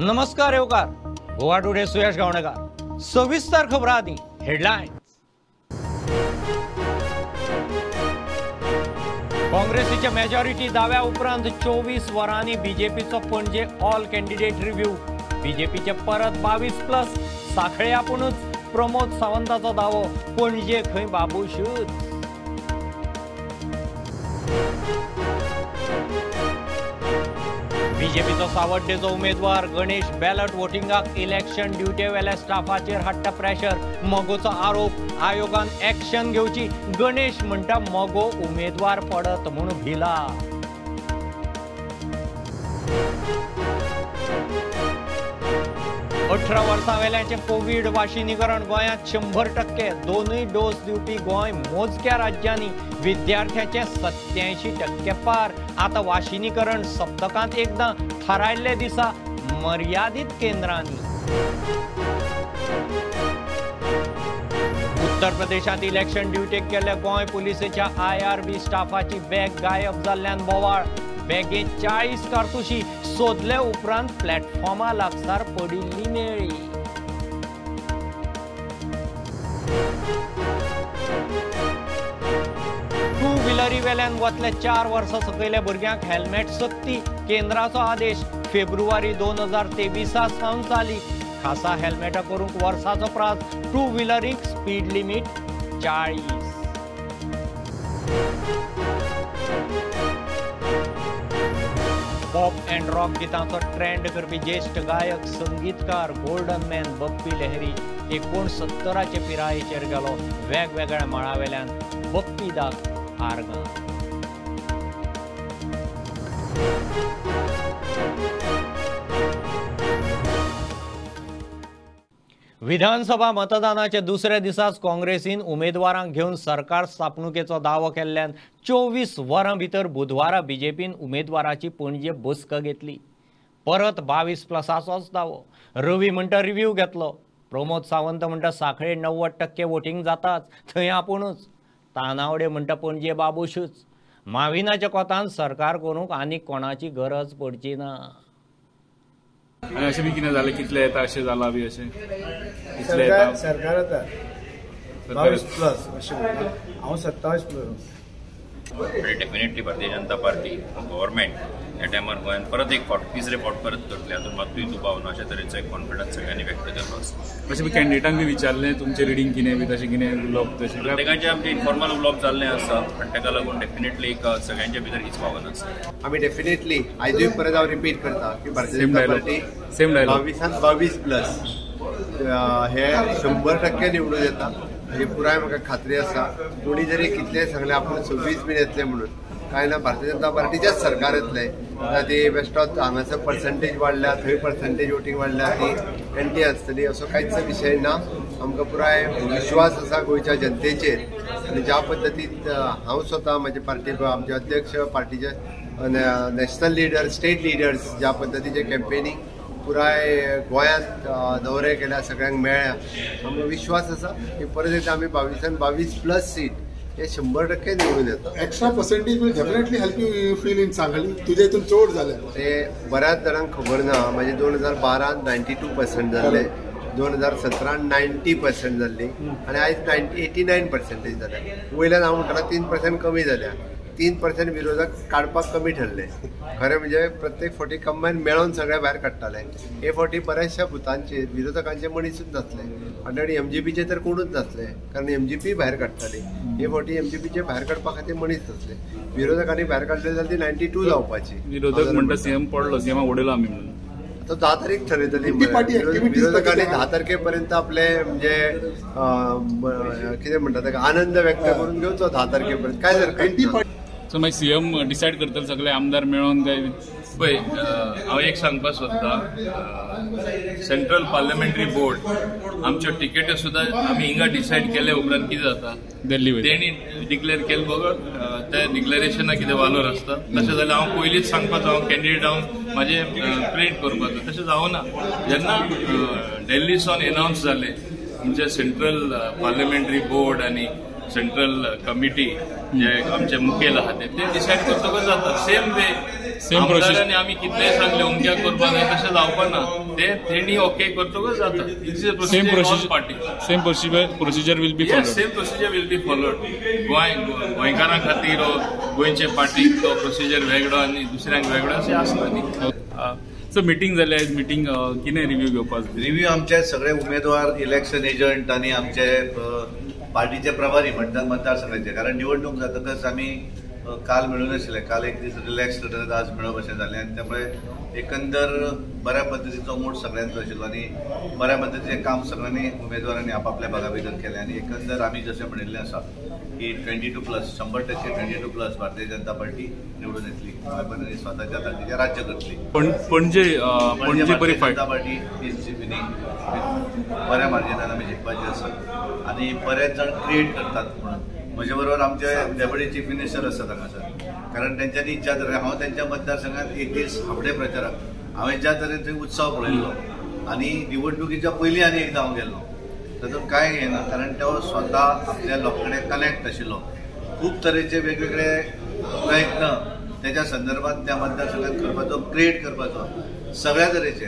नमस्कार येवकार, गोवा टुडे सुयश गावणेकार। सविस्तर खबरां आदी हेडलायन्स। काँग्रेसीच्या मेजॉरिटी दाव्या उपरांत 24 वरांनी बीजेपीचो पणजे ऑल कॅन्डिडेट रिव्ह्यू। बीजेपीचे परत 22 प्लस साखळे आपुणूच प्रमोद सावंताचो दावो, पणजे खंय बाबूशूच। बीजेपीचो सावड्डेचो उमेदवार गणेश बॅलट वोटिंगाक इलेक्शन ड्युटे वेल्या स्टाफाचेर हाडटा प्रेशर, मगोचो आरोप, आयोगान एक्शन घेवची। गणेश म्हणटा मगो उमेदवार पडत म्हूण भिला। 18 वर्सां वेल्याचें कोवीड वाशिनीकरण गोंयांत 100%, दोनूय डोस दिवपी गोंय मोजक्या राज्यांनी, विद्यार्थ्यांचे 87% पार। आतां वाशिनीकरण सप्तकांत एकदां, थारायल्ले दिसा मर्यादीत केंद्रांनी। उत्तर प्रदेशांत इलेक्शन ड्युटेक गेल्ल्या गोंय पुलिसेच्या IRB स्टाफाची बॅग गायब जाल्ल्यान बोवाळ, बॅगेंत 40 कारतुशी सोदले उपरांत प्लॅटफॉर्मा लागसार पडिल्ली मेळ्ळी। टू व्हिलरी वेल्यान वतले 4 वर्सां सकयल्या भुरग्यांक हेल्मेट सक्ती, केंद्राचो आदेश फेब्रुवारी 2023 सावन चालीक। खासा हेल्मेटां करूंक वर्साचो प्रास, टू व्हिलरीक speed limit 40। Pop and rock गितांचो ट्रेंड करपी ज्येश्ठ गायक संगीतकार गोल्डन मॅन बप्पी लहरी 69 पिरायेचेर गेलो। वेगवेगळ्या मळावेल्यान बप्पी दाक आर्गां। विधानसभा मतदानाच्या दुसऱ्या दिसाच काँग्रेसीन उमेदवारांक घेवन सरकार स्थापणुकेचो दावो केल्ल्यान 24 वरां भितर बुधवारा बीजेपीन उमेदवाराची पणजे बसका घेतली। परत 22 प्लसाचोच दावो। रवी म्हणटा रिव्ह्यू घेतलो, प्रमोद सावंत म्हणटा साखळे 90% वोटिंग जाताच, थंय आपुणूच। तानावडे म्हणटा पणजे बाबूशूच। माविनाच्या कोतान सरकार करूंक आनीक कोणाची गरज पडची ना। आनी अशें बी कितें जालें, कितले येता अशें जालां बी अशें सरकार येता 22 प्लस अशें म्हणटा, हांव 27 plus. Definitely Bharatiya Janata Party government ह्या टायमार गोंयांत परत एक फावट, तिसरे फावट परत करतले, हातूंत मात्तूय दुबाव ना, अशे तरेचो एक कॉन्फिडन्स सगळ्यांनी व्यक्त केल्लो आसा। अशें बी कॅन्डिडेटांक बी विचारलें तुमचें रिडींग कितें बी तशें कितें उलोवप तशें प्रत्येकाचें आमचें इन्फॉर्मल उलोवप जाल्लें आसा, आनी ताका लागून डेफिनेटली एक सगळ्यांच्या भितर हीच भावना आसा। आमी डेफिनेटली आयजूय परत हांव रिपीट करता की भारतीय जनता पार्टी 22 प्लस हे 100% निवडून येता ही पुराय म्हाका खात्री आसा। कोणी जरी कितलें सांगलें आपूण 26 बीन येतलें म्हणून, कांय ना, भारतीय जनता पार्टीच्याच सरकार येतलें। ती बेश्टोच हांगासर पर्संटेज वाडल्या, थंय पर्संटेज वोटींग वाडल्या, ती एंटी आसतली असो कांयच विशय ना। आमकां पुराय विश्वास आसा गोंयच्या जनतेचेर आनी ज्या पद्दतीन हांव स्वता, म्हजे पार्टी, आमचे अध्यक्ष, पार्टीचे नॅशनल लिडर, स्टेट लिडर्स ज्या पद्दतीचे कॅम्पेनींग पुराय गोंयांत दौरे केल्या, सगळ्यांक मेळ्ळ्या, आमकां विश्वास आसा की परत एकदां आमी 22 प्लस सीट हे 100% निवडून येता। Extra percentage will definitely help you, you feel in Sankhali तुजे हितून चड जालें ते बऱ्याच जाणांक खबर ना। म्हणजे 2012 92% जाल्ले, 2017 90% जाल्ली आनी आयज 89% जाल्या। वयल्यान हांव म्हणटना 3% कमी जाल्या, 3% विरोधक काडपाक कमी ठरले। खरें म्हणजे प्रत्येक फावटी कंबायन मेळोवन सगळे भायर काडटाले, हे फावटी बऱ्याचशा बुथांचेर विरोधकांचे मनीसूच नासले आनी MGPचे तर कोणूच नासले, कारण MGP भायर काडटाली। हे फावटी MGPचे भायर काडपा खातीर मनीस नासले, विरोधकांनी भायर काडले जाल्यार ती 92 जावपाची। विरोधक म्हणटा सीएम पडलो, सीएमाक उडयलो आमी म्हणून। तो 10 तारीख ठरयतली, विरोधकांनी 10 तारखे पर्यंत आपले म्हणजे कितें म्हणटा ताका आनंद व्यक्त करून घेवचो 10 तारखे पर्यंत, काय हरकत ना। सो मागीर सीएम डिसायड करतले सगळे आमदार मेळोन काय? पळय, हांव एक सांगपाक सोदता, सेंट्रल पार्लमेंटरी बोर्ड आमच्यो टिकेट्यो सुद्दां आमी हिंगा डिसायड केले उपरांत कितें जाता, तेणी डिक्लेअर केले बगर त्या डिक्लेरेशनाक कितें वालोर आसता। तशें जाल्यार हांव पयलींच सांगपाचो, हांव कॅन्डिडेट, हांव म्हाजें प्रिंट करपाचो, तशें जावना। जेन्ना दिल्ली सावन एनावन्स जालें आमचे सेंट्रल पार्लमेंटरी बोर्ड आनी सेंट्रल कमिटी जे आमचे मुखेल आहा ते डिसायड करतकच जाता। Same way आमदारांनी आमी कितलेय सांगले अमक्याक करपाक जाय तशें जावपा ना, ते तेणी ओके करतकच जाता. Same procedure, same procedure will be followed. Same procedure will be followed. गोंयकारां खातीर गोंयचे पार्टीक तो प्रोसिजर वेगळो आनी दुसऱ्यांक वेगळो अशें आसना न्ही. सो मिटींग जाली आयज, मिटींग कितें रिव्यू घेवपाक? रिव्यू आमचे सगळे उमेदवार, इलेक्शन एजंट आनी आमचे पार्टीचे प्रभारी मतदारसंघाचे, कारण निवडणूक जातकच आमी काल मेळून आशिल्ले, काल एक दीस रिलॅक्स करतकच आज मेळप अशें जालें आनी त्यामुळे एकंदर बऱ्या पद्दतीचो मूड सगळ्यांचो आशिल्लो आनी बऱ्या पद्दतीचें काम सगळ्यांनी उमेदवारांनी आपापल्या भागा भितर केलें. आनी एकंदर आमी जशें म्हणिल्लें आसा की 22+, 100% 22+ भारतीय जनता पार्टी निवडून येतली आणि स्वतःच्या ताकदीचें राज्य करतली. पणजे पणजे बरी जनता पार्टी is winning, बऱ्या मार्जिनान आमी जिखपाची आसा आनी बरेच जाण क्रिएट करतात म्हणून. म्हजे बरोबर आमचे डेप्युटी चीफ मिनिस्टर आसात हांगासर, कारण तेंच्यांनी ज्या तरेन हांव तेंच्या मतदारसंघात एक दीस हाफडे प्रचाराक हांवें ज्या तरेन थंय उत्सव पळयल्लो आनी निवडणुकीच्या पयलीं आनी एकदां हांव गेल्लो, तातूंत कांय हें ना, कारण तो स्वता आपल्या लोकां कडेन कनेक्ट आशिल्लो. खूब तरेचे वेगवेगळे प्रयत्न तेच्या संदर्भात त्या मतदारसंघात करपाचो, क्रिएट करपाचो सगळ्या तरेचे,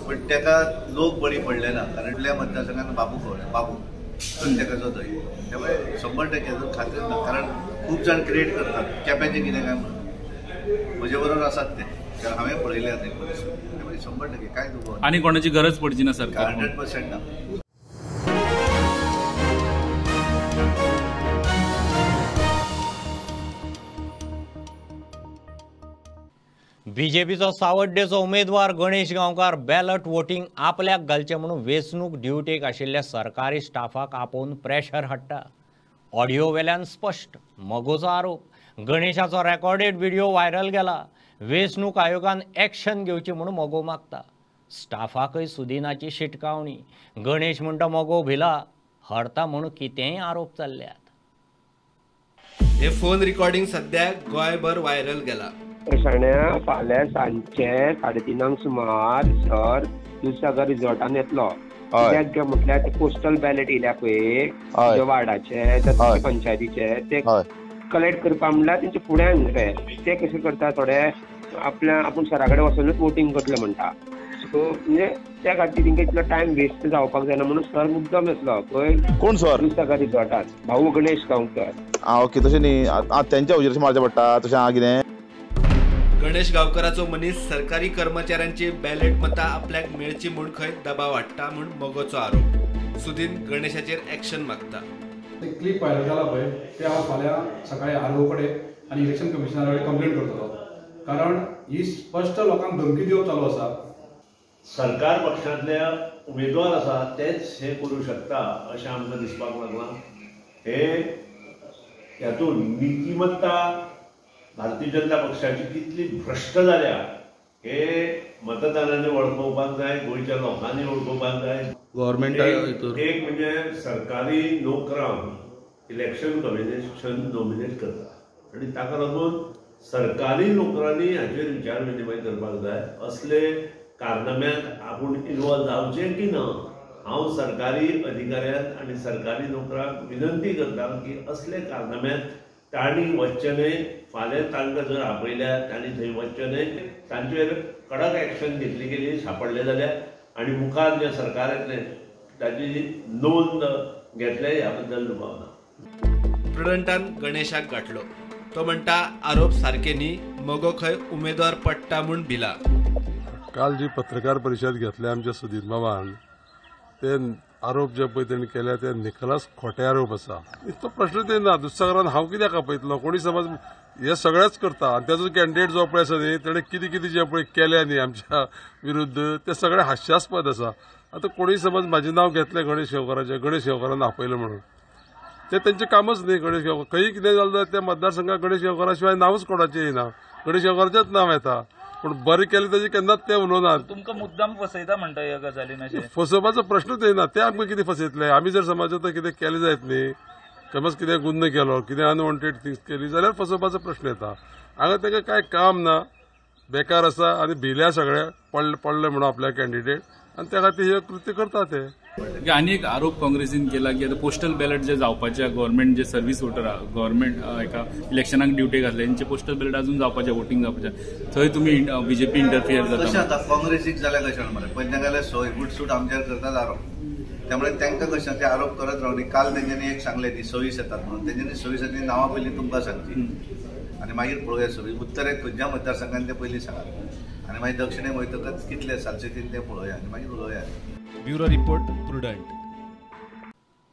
पण तेका लोक बळी पडले ना, कारण त्या मतदारसंघात बाबू खबर बाबू प्रत्येकाचो थंय, त्यामुळे 100% खात्री ना, कारण खूब जाण क्रिएट करतात केप्याचें कितें काय म्हणून. म्हजे बरोबर आसात ते, कारण हांवें पळयलें थंय, त्यामुळे 100% काय दुबाव आनी कोणाची गरज पडची ना सरकार, 100% ना. बीजेपीचो सावड्डेचो उमेदवार गणेश गांवकार बॅलट वोटिंग आपल्याक घालचें म्हणून वेंचणूक ड्युटेक आशिल्ल्या सरकारी स्टाफाक आपोवन प्रेशर हाडटा. ऑडियो वेल्यान स्पश्ट मगोचो आरोप. गणेशाचो रेकॉर्डेड व्हिडिओ व्हायरल गेला. वेंचणूक आयोगान एक्शन घेवची म्हणून मगो मागता. स्टाफाकय सुदिनाची शिटकावणी. गणेश म्हणटा मगो भिला हरता म्हणून कितेंय आरोप चल्ल्यात. हे फोन रिकॉर्डिंग सध्या गोंयभर व्हायरल गेला. शाण्या फाल्यां सांजचे 3:30 सुमार सर दुधसागर रिजॉर्टान येतलो. कित्याक काय म्हटल्यार ते पोस्टल बॅलेट येयल्या पळय वार्डाचे पंचायतीचे, ते कलेक्ट करपा म्हणल्यार तेंच्या फुड्यान रे ते कशें करता, थोडे आपल्या आपूण सरा कडेन वचोनूच वोटींग करतले म्हणटा. सो म्हणजे त्या खातीर तेंकां इतलो टायम वेस्ट जावपाक जायना म्हणून सर मुद्दम येतलो पळय. कोण सर? दुधसागर रिजॉर्टान भाऊ गणेश गांवकर. आं ओके, तशें न्ही तेंच्या हुजीर मारचें पडटा तशें आं कितें. गणेश गांवकराचो मनीस सरकारी कर्मचाऱ्यांची बॅलेट मतां आपल्याक मेळची म्हूण खंय दबाव हाडटा म्हूण मगोचो आरोप. सुदीन गणेशाचेर एक्शन मागता. ते क्लिप व्हायरल जाला पळय ते हांव फाल्यां सकाळीं आर ओ कडेन आनी इलेक्शन कमिशनरा कडेन कंप्लेन करतलो, कारण ही स्पश्ट लोकांक धमकी दिवप चालू आसा. सरकार पक्षांतले उमेदवार आसा तेच हे करूं शकता अशें आमकां दिसपाक लागलां. हे हातूंत नितिमत्ता भारतीय जनता पक्षाची कितली भ्रश्ट जाल्या हे मतदारांनी वळखोवपाक जाय, गोंयच्या लोकांनी वळखोवपाक जाय. गव्हर्मेंट एक म्हणजे सरकारी नोकरांक इलेक्शन कमिशन नॉमिनेट करता आनी ताका लागून सरकारी नोकरांनी हाचेर विचार विनिमय करपाक जाय. असले कारनाम्यांत आपूण इन्वॉल्व जावचें की ना, हांव सरकारी अधिकाऱ्यांक आनी सरकारी नोकरांक विनंती करता की असले कारनाम्यांत तांणी वचचें न्हय. फाल्यां तांकां जर आपयल्यार तांणी थंय वचचें न्हय, तांचेर कडक एक्शन घेतली गेली सापडले जाल्यार आनी मुखार जें सरकार येतलें ताची नोंद घेतले ह्या बद्दल दुबाव ना. प्रुडंटान गणेशाक गाठलो. तो म्हणटा आरोप सारके न्ही, मगो खंय उमेदवार पडटा म्हूण भिला. काल जी पत्रकार परिशद घेतल्या आमच्या सुदीर बाबान, ते आरोप जे पळय तेणी केल्या ते निखलस खोटे आरोप आसा. इतलो प्रश्नच येना. दुधसागरान हांव कित्याक आपयतलो? कोणी समज हे सगळेच करता आनी तेजो कॅन्डिडेट जो पळय आसा न्ही तेणे कितें कितें जें पळय केल्या न्ही आमच्या विरुद्ध ते सगळें हास्यास्पद आसा. आतां कोणीय समज म्हाजें नांव घेतलें गणेश गांवकराचें, गणेश गांवकरान आपयलें म्हणून, ते तेंचें कामच न्ही. गणेश गांवकर खंय कितें जालें जाल्यार त्या मतदारसंघात गणेश गांवकरा शिवाय नांवच कोणाचें येना, गणेश गांवकराचेंच नांव येता. पूण बरें केलें ताजें केन्नाच ते उलोवनात. तुमकां मुद्दाम फसयता म्हणटा ह्या गजालीन? अशें फसोवपाचो प्रश्नूच येना. ते आमकां कितें फसयतले? आमी जर समाजांत कितें केलें जायत न्ही, समज कितें गुन्नो केलो, कितें अनवॉन्टेड थिंग्स केली जाल्यार फसोवपाचो प्रश्न येता. हांगा ताका कांय काम ना, बेकार आसा आनी भिल्या सगळे पडले म्हणून आपल्या कॅन्डिडेट आनी त्या खातीर हे कृत्य करता ते. आनी एक आरोप काँग्रेसीन केला की आतां पोस्टल बॅलट जे जावपाचे गव्हर्मेंट जे सर्वीस वोटर गव्हर्मेंट एका इलेक्शनाक ड्युटी घातले तेंचे पोस्टल बॅलट अजून जावपाचे वोटींग जावपाचे थंय तुमी बीजेपी इंटरफियर जाता. कशें आतां काँग्रेसीक जाल्यार कशें मरे पयलीं तांकां सोय गुटसूट आमचेर करतात आरोप, त्यामुळे तांकां कशें ते आरोप करत रावली. काल तेंच्यांनी एक सांगलें ती 26 येतात म्हणून, तेंच्यांनी 26 नांवां पयलीं तुमकां सांगची आनी मागीर पळोवया 26 उत्तरेक खंयच्या मतदारसंघान ते पयलीं सांगात आनी मागीर दक्षिणेक वयतकच कितले सालसेतीन ते पळोवया आनी मागीर उलोवया. Bureau report, Prudent.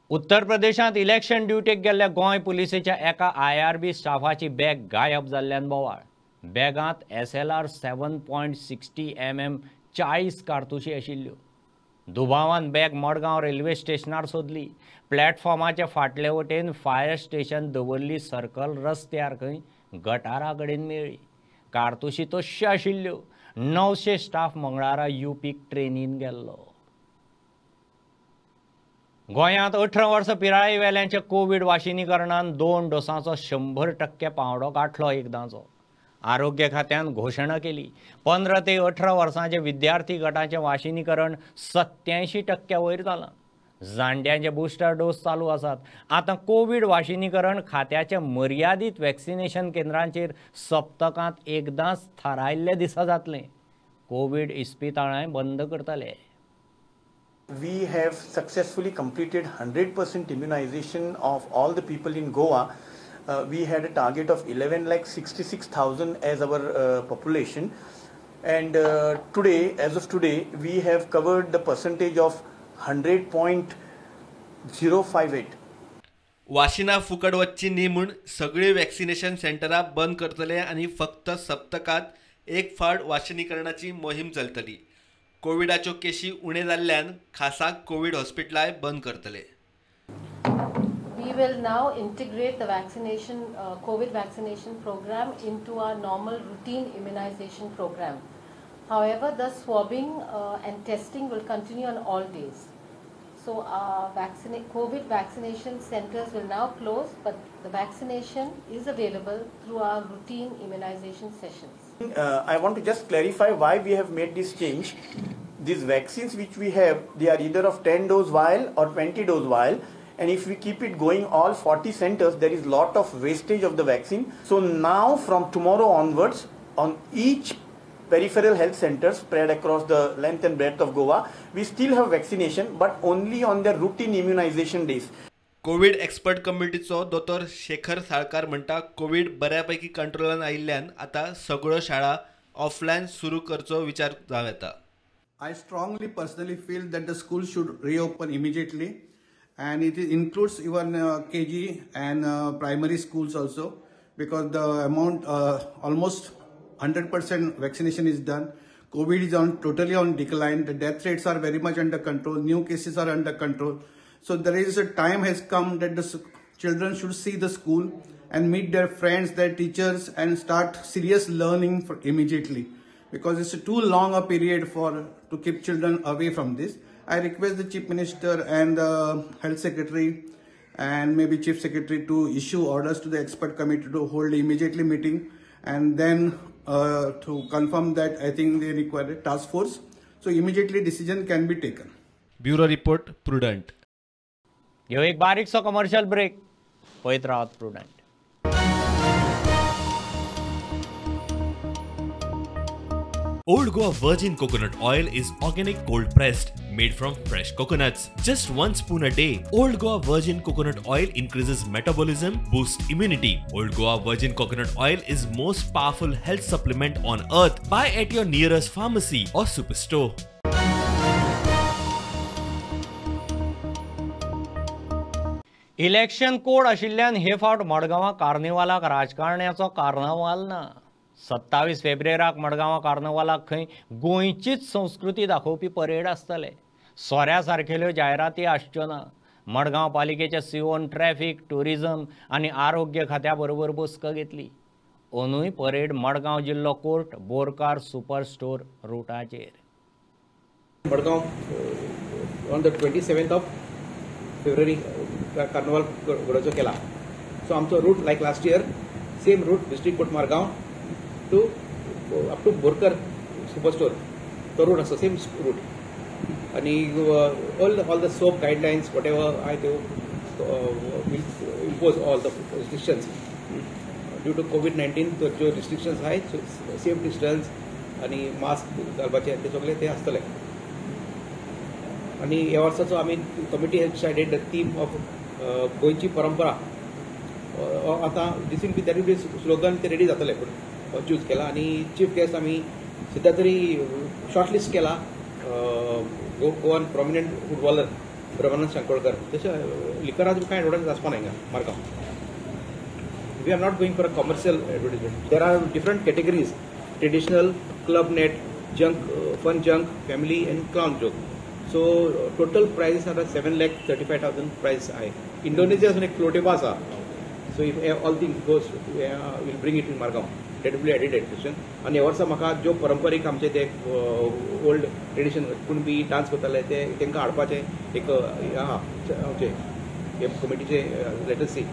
उत्तर प्रदेशांत इलेक्शन ड्युटेक गेल्ल्या गोंय पुलिसेच्या एका IRB स्टाफाची बॅग गायब जाल्ल्यान बोवाळ. बॅगांत SLR 7.60 mm 40 कारतुशी आशिल्ल्यो. दुबावान बॅग मडगांव रेल्वे स्टेशनार सोदली. प्लॅटफॉर्माचे फाटले वटेन फायर स्टेशन दवरली सर्कल रस्त्यार खंय गटारा कडेन मेळ्ळी. कारतुशी तश्यो आशिल्ल्यो. 900 स्टाफ मंगळारा युपीक ट्रेनीन गेल्लो. गोंयांत 18 वर्सां पिराये वेल्यांच्या कोवीड वाशिनीकरणान 2 डोसांचो 100% पांवडो गांठलो एकदांचो. आरोग्य खात्यान घोशणा केली. 15 ते 18 वर्सांचे विद्यार्थी गटाचें वाशिनीकरण 87% वयर जालां. जाणट्यांचे बुस्टर डोस चालू आसात. आतां कोवीड वाशिनीकरण खात्याच्या मर्यादीत वॅक्सिनेशन केंद्रांचेर सप्तकांत एकदांच थारायल्ल्या दिसा जातलें. कोवीड इस्पितळांय बंद करतले. We have successfully completed 100% immunization of all the people in Goa. We had a target of 11,66,000 as our population, and today, as of today, we have covered the percentage of 100.058. वाशिना फुकट वच्ची न्ही म्हूण सगळीं vaccination सेंटरां बंद करतले आनी फक्त सप्तकांत एक फावट वाशिनीकरणाची मोहीम चलतली. कोविडाच्यो केशी उणे जाल्ल्यान खासा कोविड हॉस्पिटलाय बंद करतले. We will now integrate the vaccination, COVID vaccination program into our normal routine immunization program. However, the swabbing and testing will continue on all days. So our COVID vaccination centers will now close, but the vaccination is available through our routine immunization sessions. I want to just clarify why we have made this change. These vaccines which we have, they are either of 10 dose vial or 20 dose vial, and if we keep it going all 40 centers, there is lot of wastage of the vaccine. So now from tomorrow onwards, on each peripheral health centers spread across the length and breadth of Goa, we still have vaccination, but only on their routine immunization days. Covid expert कमिटीचो दोतोर शेखर साळकार म्हणटा Covid बऱ्यापैकी कंट्रोलान आयिल्ल्यान आतां सगळ्यो शाळा offline सुरू करचो विचार जावं येता. I strongly personally feel that the school should reopen immediately, and it includes even KG and primary schools also, because the amount almost 100% vaccination is done. COVID is totally on decline. The death rates are very much under control. New cases are under control. So there is a time has come that the children should see the school and meet their friends, their teachers, and start serious learning for immediately, because it's too long a period for to keep children away from this. I request the Chief Minister and the Health Secretary and maybe Chief Secretary to issue orders to the expert committee to hold immediately meeting, and then to confirm that I think they require a task force. So immediately decision can be taken. Bureau Report, Prudent. यो एक बारीकसो commercial break. पळयत रावात Prudent. Old Goa Virgin Coconut Oil is organic cold pressed, made from fresh coconuts. Just 1 spoon a day. Old Goa Virgin Coconut Oil increases metabolism, boosts immunity. Old Goa Virgin Coconut Oil is most powerful health supplement on earth. Buy at your nearest pharmacy or superstore. Election code आशिल्ल्यान हे फावट मडगांवां कार्निवालाक राजकारण्याचो कार्नावाल ना. 27 फेब्रुवाराक मडगांवां कार्नावालाक खंय गोंयचीच संस्कृती दाखोवपी parade आसतले. सोऱ्या सारकेल्यो जायराती आसच्यो ना. मडगांव पालिकेच्या सीओन ट्रॅफिक, ट्युरिझम आनी आरोग्य खात्या बरोबर बसका घेतली. अंदूय परेड मडगांव जिल्लो कोर्ट बोरकार सुपर स्टोर रुटाचेर. Madgaon on the 27th of February carnival घडोवचो केला. सो आमचो route like last year same route district court Margao to up to Borkar super store तो रूट आसा, सेम रूट. आनी all the SOP guidelines whatever आहाय त्यो will impose all the restrictions due to COVID-19. ज्यो restrictions आहाय, safe distance आनी mask घालपाचे ते सगळे ते आसतले. आनी ह्या वर्साचो आमी committee has decided the theme of गोंयची परंपरा. आतां this will be that will be slogan ते रेडी जातले पूण चूज केला. आनी चीफ गेस्ट आमी सद्या तरी शॉर्ट लिस्ट केला Goan prominent footballer Brahmanand Shankolkar. तशें लिकराचो कांय एडवर्टायज आसपा ना हिंगा Margao. We are not going for a commercial advertisement. There are different categories: traditional, club net, junk, fun junk, family and clown joke. So total prize are 7,35,000 prize आहे. Indonesia एक फ्लोटेबा आसा. So if all things goes will bring it in Margao, that will be added addition. आनी ह्या वर्सा म्हाका ज्यो परंपरीक आमचे ते ओल्ड ट्रेडिशन कुणबी डान्स करताले ते तांकां हाडपाचें एक आहा आमचे हे कमिटीचे. Let us see.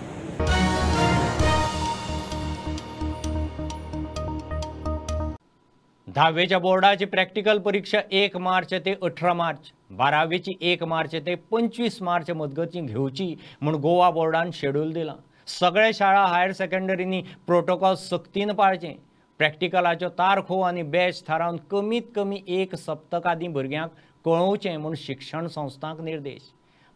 धावेच्या बोर्डाची प्रॅक्टिकल परीक्षा 1 मार्च ते 18 मार्च, 12वेची 1 मार्च ते 25 मार्च मजगतीं घेवची म्हूण गोवा बोर्डान शेड्यूल दिलां. सगळे शाळा हायर सेकंडरींनी प्रोटोकॉल सक्तीन पाळचें. प्रॅक्टिकलाच्यो तारखो आनी बॅच थारावन कमीत कमी 1 सप्तक आदीं भुरग्यांक कळोवचें म्हूण शिक्षण संस्थांक निर्देश.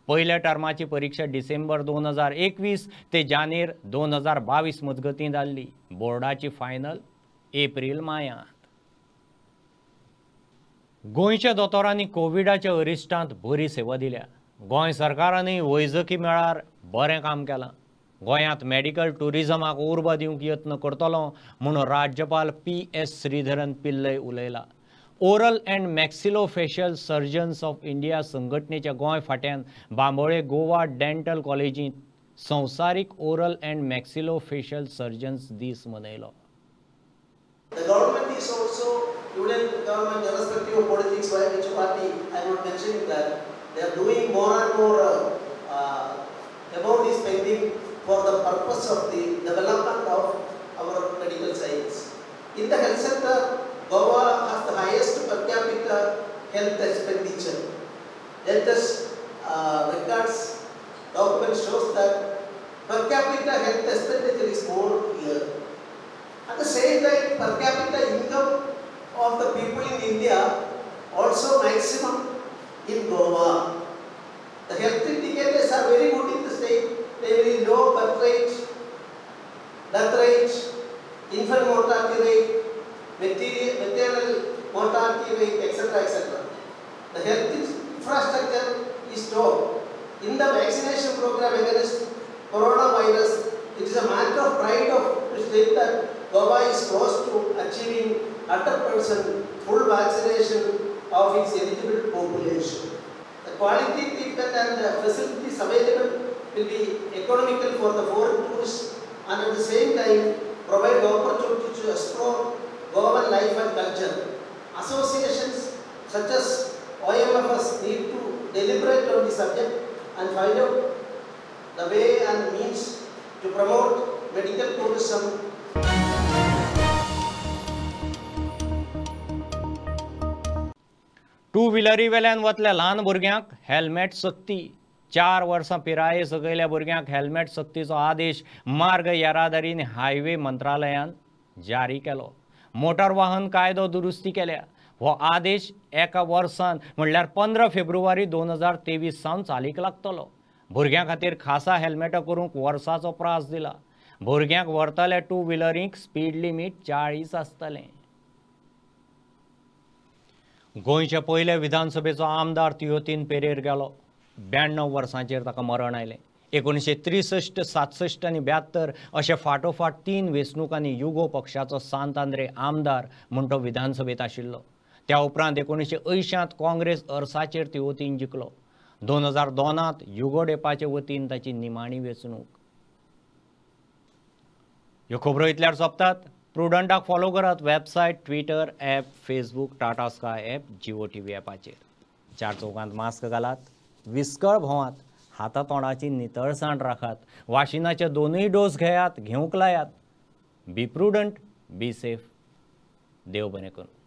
पयल्या टर्माची परीक्षा डिसेंबर 2021 ते जानेर 2022 मजगतीं जाल्ली. बोर्डाची फायनल एप्रील मायांत. गोंयच्या दोतोरांनी कोविडाच्या अरिश्टांत बरी सेवा दिल्या. गोंय सरकारानूय वैजकी मेळार बरें काम केलां. गोंयांत मेडिकल ट्युरिजमाक उर्बा दिवंक यत्न करतलो म्हूण राज्यपाल PS Sreedharan Pillai उलयला. Oral and maxillofacial surgeons of India संघटनेच्या गोंय फाट्यान बांबोळे गोवा डेंटल कॉलेजींत संवसारीक ओरल अँड मॅक्सिलोफेशियल सर्जन्स दीस मनयलो. The government is also, Union government, irrespective of politics, why which party, I am not mentioning that, they are doing more and more amount is spending for the purpose of the development of our medical science. In the health sector, Goa has the highest per capita health expenditure. Latest records document shows that per capita health expenditure is more here. At the same time, per capita income of the people in India also maximum in Goa. The health indicators are very good in the state. Namely low birth rate, death rate, infant mortality rate, maternal mortality rate, etc., etc. The health infrastructure is top. In the vaccination program against coronavirus, it is a matter of pride of to state that Goa is close to achieving 100% full vaccination of its eligible population. The quality treatment and the facilities available will be economical for the foreign tourists and at the same time provide opportunity to explore Goan life and culture. Associations such as OMFS need to deliberate on the subject and find out the way and means to promote medical tourism. To व्हिलरी वेल्यान वतल्या ल्हान भुरग्यांक helmet सक्ती. 4 वर्सां पिराये सकयल्या भुरग्यांक helmet सक्तीचो आदेश मार्ग येरादारी आनी हायवे मंत्रालयान जारी केलो. मोटर वाहन कायदो दुरुस्ती केल्या. हो आदेश एका वर्सान म्हणल्यार 15 फेब्रुवारी 2023 सावन चालीक लागतलो. भुरग्यां खातीर खासा हेल्मेटां करूंक वर्साचो प्रास दिला. भुरग्यांक व्हरतल्या टू व्हिलरींक स्पीड लिमीट 40 आसतलें. गोंयच्या पयल्या विधानसभेचो आमदार तियोतीन पेरेर गेलो. 92 वर्सांचेर ताका मरण आयलें. 1963, 67 आनी 72 अशे फाटोफाट 3 वेंचणुकांनी युगो पक्षाचो सांत आंद्रे आमदार म्हूण तो विधानसभेंत आशिल्लो. त्या उपरांत 1980 काँग्रेस अर्साचेर तियोतीन जिखलो. 2002 युगोडेपाचे वतीन ताची निमाणी वेंचणूक. ह्यो खबरो इतल्यार सोंपतात. प्रुडंटाक फॉलो करात website, Twitter app, Facebook, Tata Sky app, Jio TV ॲपाचेर. 4 चौकांत मास्क घालात, विस्कळ भोंवात, हाता तोंडाची नितळसाण राखात, वाशिनाचे 2 डोस घेयात, घेवंक लायात. बी प्रुडंट, बी सेफ. देव बरें करूं.